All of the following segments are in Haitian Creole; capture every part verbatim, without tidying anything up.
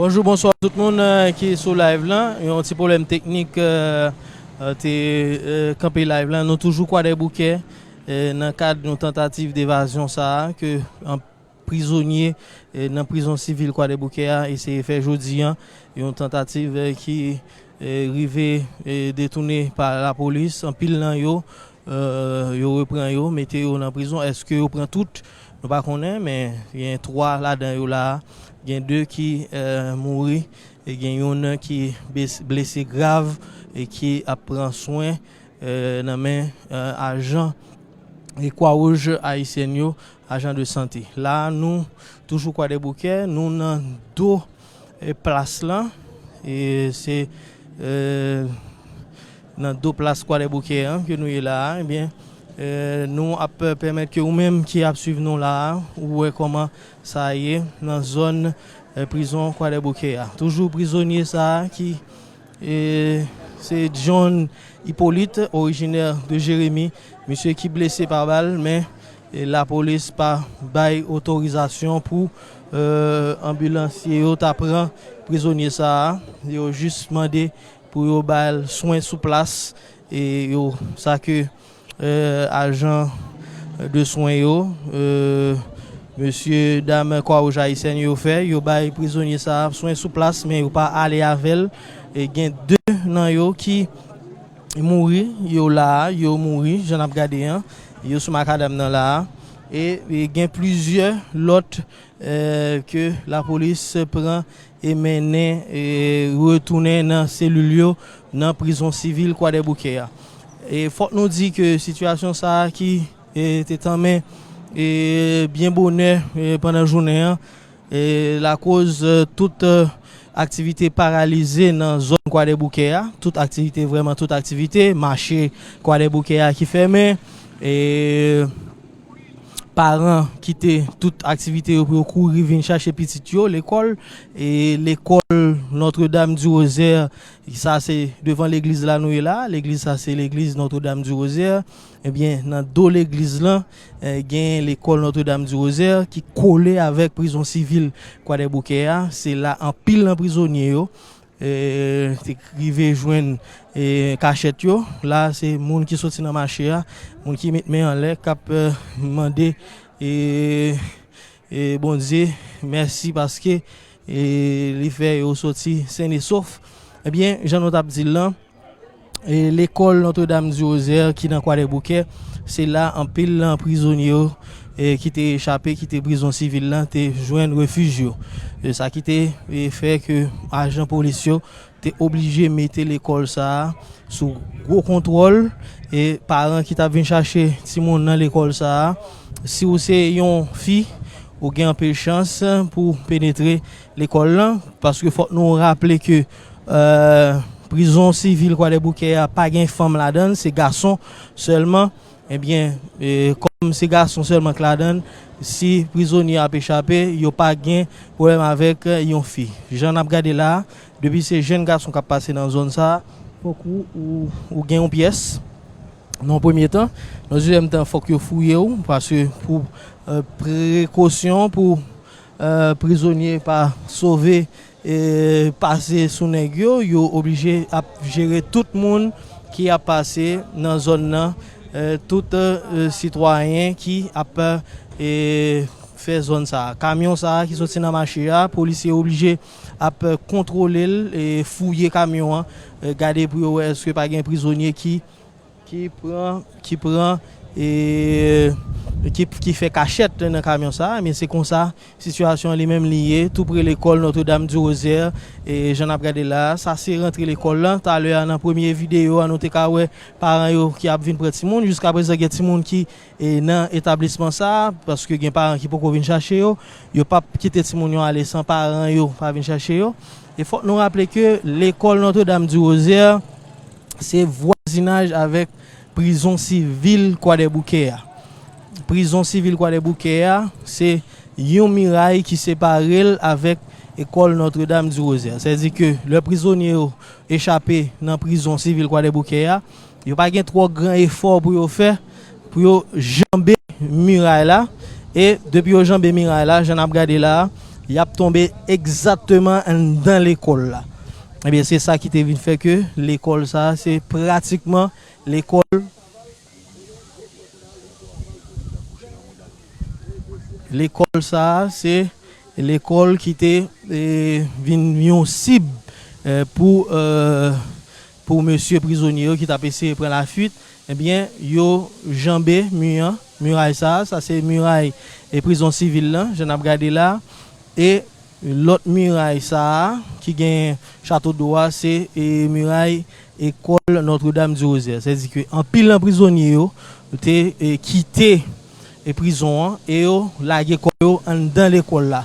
Bonjou, bonswa tout moun, euh, ki sou live lan. Yon ti pwoblèm teknik, euh, euh, te, euh, kanpe live lan. Nou toujou Kwadèboukè, euh, nan kad yon tantativ evazyon sa a ke yon prizonye, euh, nan prizon sivil Kwadèboukè a eseye fè jodi a. Yon tantativ, euh, ki, euh, rive, euh, detounen pa lapolis. Anpil nan yo, euh, yo repran yo, mete yo nan prizon. Èske yo pran tout? Nou pa konnen, men gen twa ladan yo la a. Gen de ki, euh, mouri, e gen youn ki bes-, blese grav e ki ap pran swen, euh, nan men, euh, ajan e Kwawouj Ayisyèn yo, ajan de sante. La a, nou toujou Kwadèboukè, nou nan do, e, plas lan, e se, euh, nan do plas Kwadèboukè an ke nou ye la a, ebyen, euh, nou ap pèmèt ke ou menm ki ap swiv nou la a, ou wè kòman sa ye nan zòn, euh, prizon Kwadèboukè a. Toujou prizonye sa a ki, e, se John Hyppolite, orijinè de Jeremi, misye ki blese pa bal, men, e, lapolis pa bay otorizasyon pou, euh, anbilansye yo ta pran prizonye sa a. Yo jis mande pou yo ba l swen sou plas, e yo, sa ke, euh, ajan de swen yo, euh, mesye dam Kwawouj Ayisyèn yo fè, yo bay prizonye sa a swen sou plas, men yo pa ale avè l. E gen de nan yo ki mouri, yo la a, yo mouri, jan n ap gade an, yo sou makadam nan la a. E, e gen plizyè lòt, euh, ke lapolis pran e mennen, e retounen nan selil yo nan prizon sivil Kwadèboukè a. E fòk nou di ke sitiyasyon sa a ki, e, te tanmen, e, byen bonè, e, pandan jounen an, e, lakoz, e, tout, e, aktivite paralize nan zòn Kwadèboukè a, tout aktivite, vrèman tout aktivite, mache Kwadèboukè a ki fèmen, e, paran kite tout aktivite yo pou yo kouri vin chache pitit yo lekòl, e lekòl Notre Dame du Rosaire, sa se devan legliz la nou ye la, legliz sa se legliz Notre Dame du Rosaire. Ebyen, nan do legliz lan, eh, gen lekòl Notre Dame du Rosaire ki kole avèk prizon sivil Kwadèboukè a. Se la anpil nan prizonye yo, eh, te rive jwenn, eh, kachèt yo. La, se moun ki soti nan mache a, moun ki met men anlè, k ap, eh, mande, eh, eh, Bondye mèsi paske, eh, li fè yo soti sen e sof. Ebyen, jan nou t ap di l lan, e lekòl Notre Dame du Rosaire ki nan Kwadèboukè, se la anpil nan prizonye yo, e ki te echape kite prizon sivil lan te jwenn refij yo. E sa ki te, e fè ke ajan polis yo te oblije mete lekòl sa a sou gwo kontwòl. E paran ki t ap vin chache timoun nan lekòl sa a, si w se yon fi, ou gen anpil chans pou w penetre lekòl lan, paske fòk nou raple ke, eh, prizon sivil Kwadèboukè a pa gen fanm ladan l, se gason sèlman. Ebyen, eh, kòm se gason sèlman k ladan l, si prizonye ap echape, yo pa gen pwoblèm avèk, eh, yon fi. Jan n ap gade la a, depi se jèn gason k ap pase nan zòn sa a, fòk ou, ou, ou gen yon pyès. Nan yon premye tan, nan dezyèm tan, fòk yo fouye w, paske pou, eh, prekosyon, pou, eh, prizonye pa sove, eh, pase sou nèg yo, yo oblije ap jere tout moun ki ap pase nan zòn nan, eh, tout, eh, sitwayen ki ap, eh, fè zòn sa a. Kamyon sa a ki soti nan mache a, polisye oblije ap, eh, kontwole l, e fouye kamyon an, eh, gade pou yo wè èske pa gen prizonye ki ki pran, ki pran, e, ki, ki fè kachèt nan kamyon sa a, men se konsa sitiyasyon an li menm li ye, tou pre lekòl Notre Dame du Rosaire, e jan n ap gade la a, sa se rantre lekòl lan. Talè a, nan premye videyo a, nou te ka wè paran yo ki ap vin pran timoun. Jiskaprezan, gen timoun ki, e, nan etablisman sa a, paske gen paran ki poko vin chache yo. Yo p ap kite timoun yo ale san paran yo pa vin chache yo. E fòk nou raple ke lekòl Notre Dame du Rosaire, se vwazinaj avèk prizon sivil Kwadèboukè a. Prizon sivil Kwadèboukè a, se yon miray ki separe l avèk lekòl Notre Dame du Rosaire. Sètadi ke lè prizonye yo echape nan prizon sivil Kwadèboukè a, yo pa gen twò gran efò pou yo fè, pou yo janbe miray la. E depi yo janbe miray la, jan n ap gade la a, y ap tonbe egzakteman anndan lekòl la. Ebyen, se sa ki te vin fè ke lekòl sa a, se pratikman lekòl Lekòl sa a, se lekòl ki te, e, vin yon sib, e, pou, e, pou mesye prizonye yo ki t ap eseye pran lafuit. Ebyen, yo janbe mi an, miray sa a, sa se miray, e, prizon sivil lan, jan n ap gade la. E lòt miray sa a, ki gen Chateau d'Eau a, se, e, miray ekòl Notre-Dame du Rosaire. Sètadi ke anpil nan prizonye yo te, e, kite, e, prizon an e yo lage kò yo anndan lekòl la.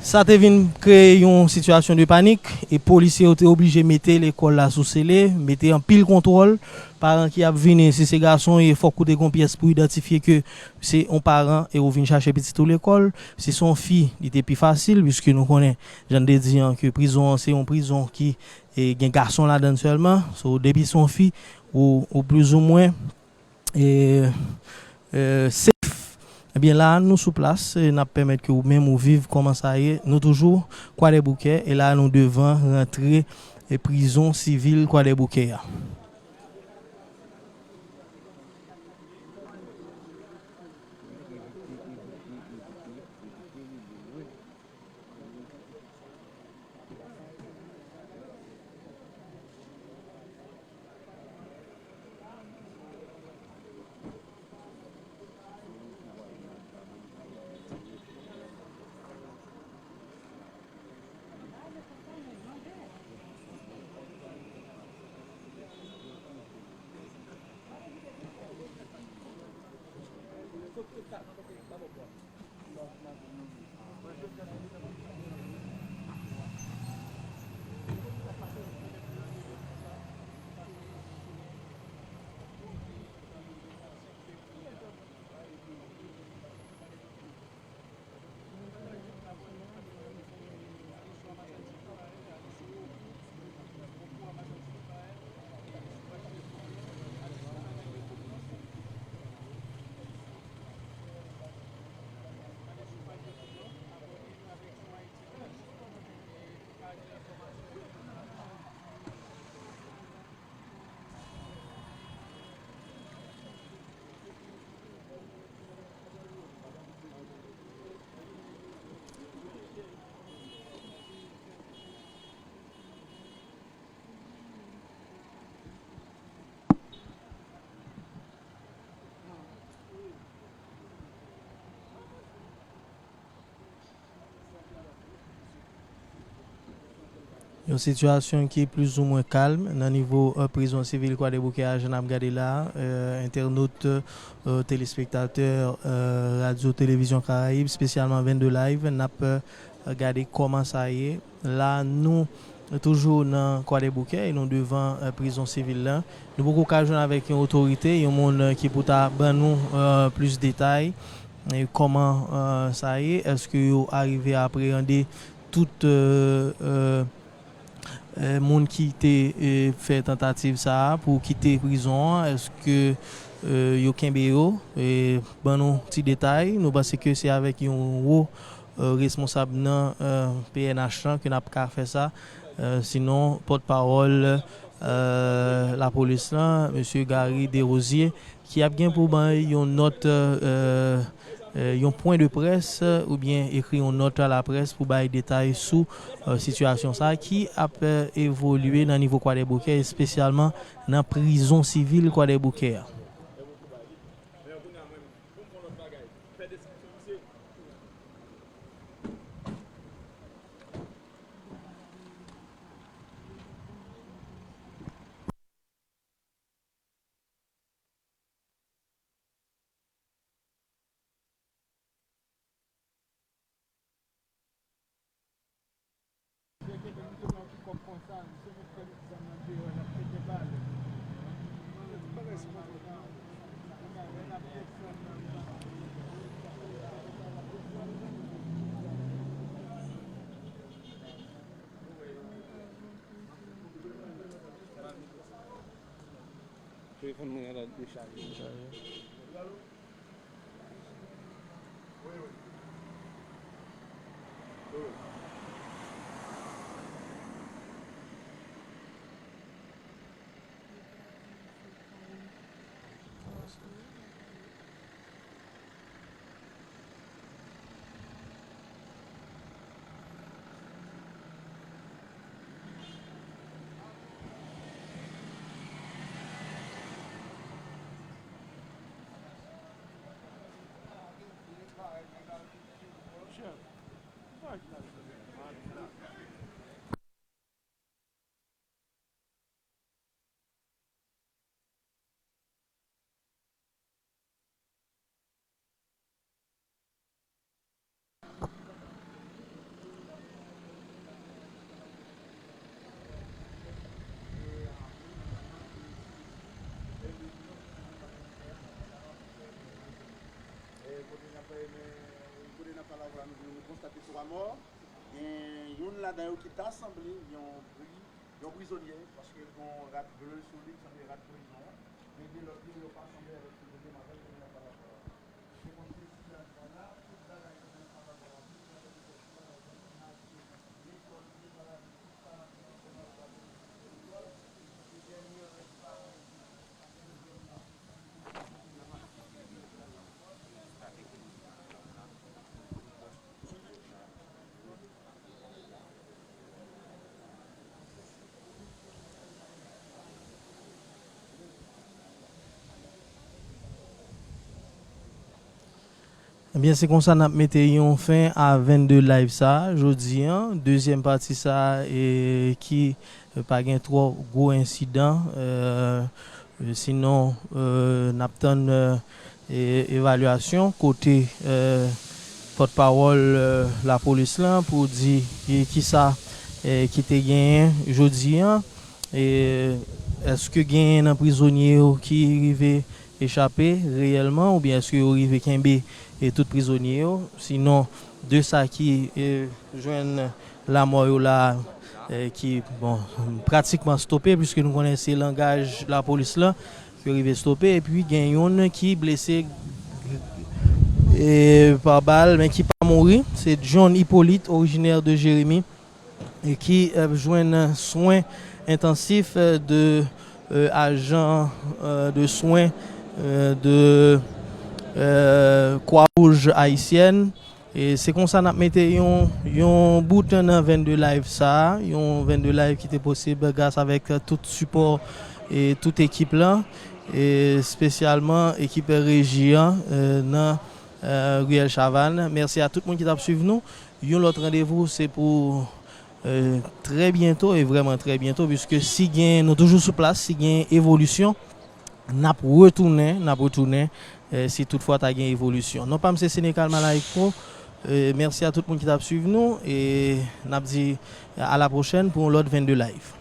Sa te vin kreye yon sitiyasyon de panik e polisye yo te oblije mete lekòl la sou sele, mete anpil kontwòl. Paran ki ap vini, si se gason, e fòk ou te gon pyès pou idantifye ke se yon paran e ou vin chache pitit ou lekòl. Si se yon fi, li te pi fasil, piske nou konnen, jan n te di an, ke prizon an se yon prizon ki, e, gen gason ladan l sèlman. So, depi se yon fi, ou, ou plizoumwen, e, e, safe. Ebyen, la, nou sou plas, e, n ap pèmèt ke ou menm ou viv kòman sa ye. Nou toujou Kwadèboukè, e la, nou devan rantre, e, prizon sivil Kwadèboukè a. Yon sitiyasyon ki plizoumwen kalm nan nivo, eh, prizon sivil Kwadèboukè a, jan n ap gade la a, eh, entènot, eh, telespektatè, eh, Radyo Televizyon Karayib, espesyalman Vennde Live, n ap, eh, gade kòman sa ye. La, nou toujou nan Kwadèboukè e nou devan, eh, prizon sivil la. Nou poko ka jwenn avèk yon otorite, yon moun, eh, ki pou ta ban nou, eh, plis detay, eh, kòman, eh, sa ye, èske yo arive apreyande tout, eh, eh, eh, moun ki te, eh, fè tantativ sa a pou kite prizon an, èske, eh, yo kenbe yo? Eh, ban nou ti detay. Nou panse ke se avèk yon wo, eh, responsab nan, eh, P N H lan ke n ap ka fè sa. Eh, sinon, pòtpawòl, eh, lapolis lan, mesye Gary Desrosiers, ki ap gen pou bay yon nòt, eh, eh, yon pwen de près, eh, oubyen ekri yon nòt a laprès pou bay detay sou, eh, sitiyasyon sa a ki ap, eh, evolye nan nivo Kwadèboukè, espesyalman nan prizon sivil Kwadèboukè a. Telefòn mwen an dechaje. Dechaje. Kote n ap pale la, nou konstate twa mò. Gen youn ladan yo ki ta sanble yon pri, yon prizonye, paske l gen yon rad ble sou li, ki sanble rad prizon an. Men de lòt yo, yo pa sanble avèk prizonye, m avèk kote n ap pale la. Se konn se si ladan la, tout bagay kote n ap pale la, tout bagay kote n ap pale la. Ebyen, se konsa n ap mete yon fen a vennde live sa a, jodi an, dezyèm pati sa a, e, ki, e, pa gen twò gwo ensidan, e, e, sinon, e, n ap tann, e, e, evalyasyon kote, e, pòtpawòl, e, lapolis lan pou di, e, kisa, e, ki te genyen jodi an, e, èske genyen nan prizonye yo ki rive echape reyèlman, oubyen èske yo rive kenbe, e, tout prizonye yo? Sinon, de sa ki, e, jwenn lanmò yo la, e, ki, bon, pratikman stope, piske nou konnen se langaj lapolis lan, yo rive stope, epi gen youn ki blese, e, pa bal, men ki pa mouri. Se John Hyppolite, orijinè de Jeremi, e ki, e, jwenn swen entansif, e, de, e, ajan, e, de swen, e, de, e, Kwa Wouj Ayisyèn. E se konsa n ap mete yon, yon bout nan vennde live sa a, yon vennde live ki te posib gras avèk, e, tout sipò e tout ekip lan, e espesyalman ekip reji an, e, nan, e, Riyèl Chavannes. Mèsi a tout moun ki t ap swiv nou. Yon lòt randevou, se pou, e, trè byento, e vrèman trè byento, piske si gen, nou toujou sou plas, si gen evolisyon, n ap retounen, n ap retounen, e, si toutfwa ta gen evolisyon. Non pa m se Senecal Malayko, e, mèsi a tout moun ki t ap swiv nou, e n ap di a la pwochèn pou yon lòt vennde live.